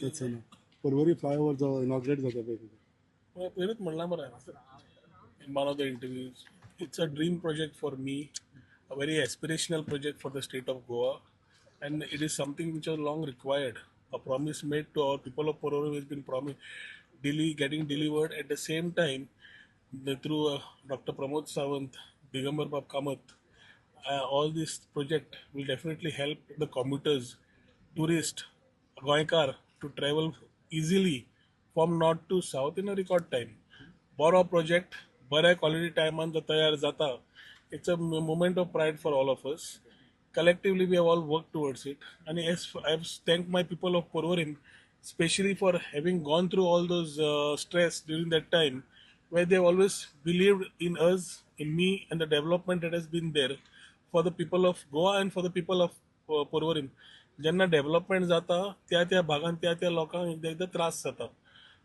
तेच ना, पर्वरी फ्लायओवर जो इनॉग्रेट जाता पळय. पयरूच म्हणलां मरे in one of the interviews. It's a dream project for me, a very aspirational project for the state of Goa, and it is something which was long required. A promise made to our people of Porvorim has been promised, getting delivered. At the same time, through Dr. Pramod Sawant, Digambar Bab Kamath, all this project will definitely help the commuters, tourists, Goenkar to travel easily from north to south in a record time. बरो project बऱ्या quality टायमान जो तयार जाता, it's a moment of pride for all of us. Collectively, we have all worked towards it, and yes, I have thank my people of Porvorim especially for having gone through all those stress during that time, where they always believed in us, in me, and the development that has been there for the people of Goa and for the people of Porvorim. जेन्ना development जाता, त्या त्या भागान त्या त्या लोकांक एकदां एकदां त्रास जाता,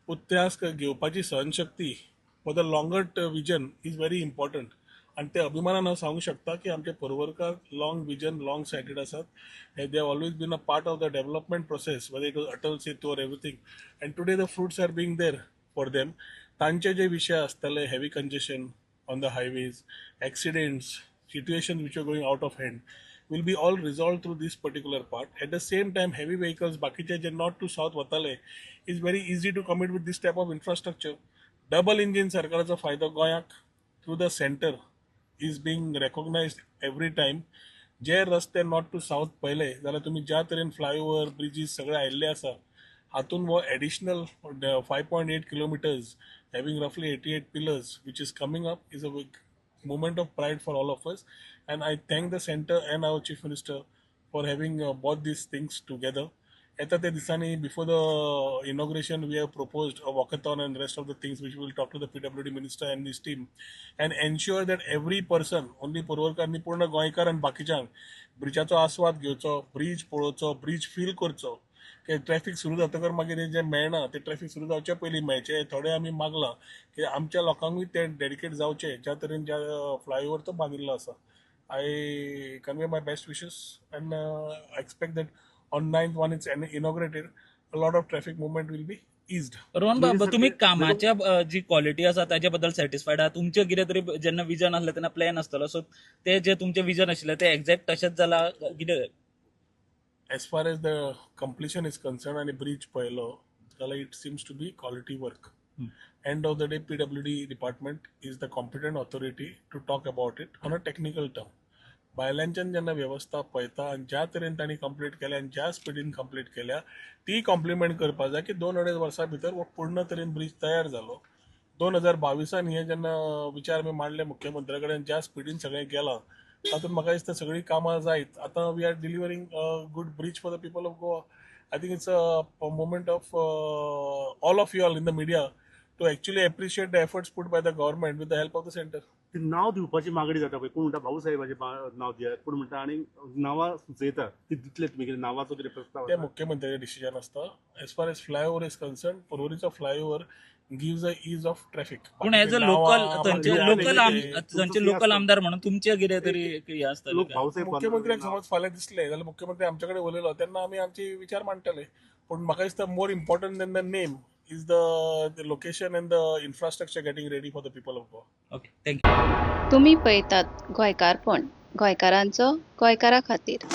पूण त्रास घेवपाची सहनशक्ती for the longer vision is very important. आनी ते अभिमानान हांव सांगूंक शकता की आमचे पर्वरकार लॉंग विजन, लॉंग सायटेड आसात. They have always been a part of the development process, whether it was Atal Setu or everything, and today the fruits are being there for them. तांचे जे विशय आसताले, heavy congestion on the highways, accidents, situation which are going out of hand, will be all resolved through this particular part. At the same time, heavy vehicles, बाकीचे जे north to south वताले, is very easy to commute with this type of infrastructure. Double engine सरकाराचो फायदो गोंयाक through the center is being recognized every time. जे रस्ते north two south पळयले जाल्यार तुमी ज्या तरेन फ्लायओवर, ब्रिजीस सगळे आयिल्ले आसा, हातून हो additional 5.8 kilometers having roughly 88 pillars which is coming up is a big moment of pride for all of us, and I thank the center and our Chief Minister for having brought these things together. येता त्या दिसांनी, before the inauguration, we have proposed a walkathon and rest of the things, which we'll talk to the PWD minister and his team and ensure that every person, only पर्वरकार न्ही, पूर्ण गोंयकार आनी बाकीच्यांक ब्रिजाचो आस्वाद घेवचो, bridge पळोवचो, bridge feel करचो, की traffic सुरू जातकर मागीर जें मेळना तें ट्रॅफिक सुरू जावचे पयलीं मेळचें. थोडें आमी मागलां की आमच्या लोकांकूय तें डेडिकेट जावचें, ज्या तरेन ज्या फ्लायओवर तो बांदिल्लो आसा. I convey my best wishes and expect that on 9th, when it's inaugurated, a lot of traffic movement will be eased. Rohan बाब, तुम्ही कामाच्या जी क्वालिटी आसा ताजे बद्दल सॅटिस्फायड आहा? तुमचें कितें तरी जेन्ना विजन आसलें तेन्ना प्लॅन आसतलो, सो ते जे तुमचें विजन आशिल्लें ते एक्झॅक्ट तशेंच जाला कितें? As far as the completion is concerned आणि ब्रिज पळयलो जाल्यार, it seems to be quality work. End of the day, PWD department is the competent authority to talk about it on a technical term. भायल्याच्यान जेन्ना वेवस्था पळयता आनी ज्या तरेन तांणी कंप्लीट केल्या आनी ज्या स्पिडीन कंप्लीट केल्या, ती कॉम्प्लिमेंट करपा जाय की 2-2.5 वर्सां भितर हो पूर्ण तरेन ब्रीज तयार जालो. 2022न हे जेन्ना विचार आमी मांडले मुख्यमंत्र्या कडेन, ज्या स्पिडीन सगळें गेलां तातूंत म्हाका दिसता सगळीं कामां जायत आतां we are delivering a good bridge for the people of Goa. I think it's a moment of all of you all in the media to actually appreciate the efforts put by the government with the help of the center. ती नाव दिवपाची मागणी जाता पळय, कोण म्हणटा भाऊसाहेबाचें नाव दियात, कोण म्हणटा आनी नांवां सुचयता, ती दितले तुमी कितें नांवाचो कितें प्रस्ताव ते आसा? मुख्यमंत्र्याचे डिसिजन आसता. As far as flyover is concerned, पर्वरीचो flyover gives a ease of traffic. पूण एज अ लोकल, थंयचे लोकल, थंयचे लोकल आमदार म्हणून तुमचे कितें तरी हे आसतलें. लोक भाऊसाहेब मुख्यमंत्र्याक समज फाल्यां दिसलें जाल्यार, मुख्यमंत्री आमचे कडेन उलयलो तेन्ना आमी आमचे विचार मांडटले. पूण म्हाका दिसता more important than the name is the location and the infrastructure getting ready for the people of Goa. Okay, thank you. तुमी पळयतात गोंयकारपण, गोंयकारांचो गोंयकारा खातीर.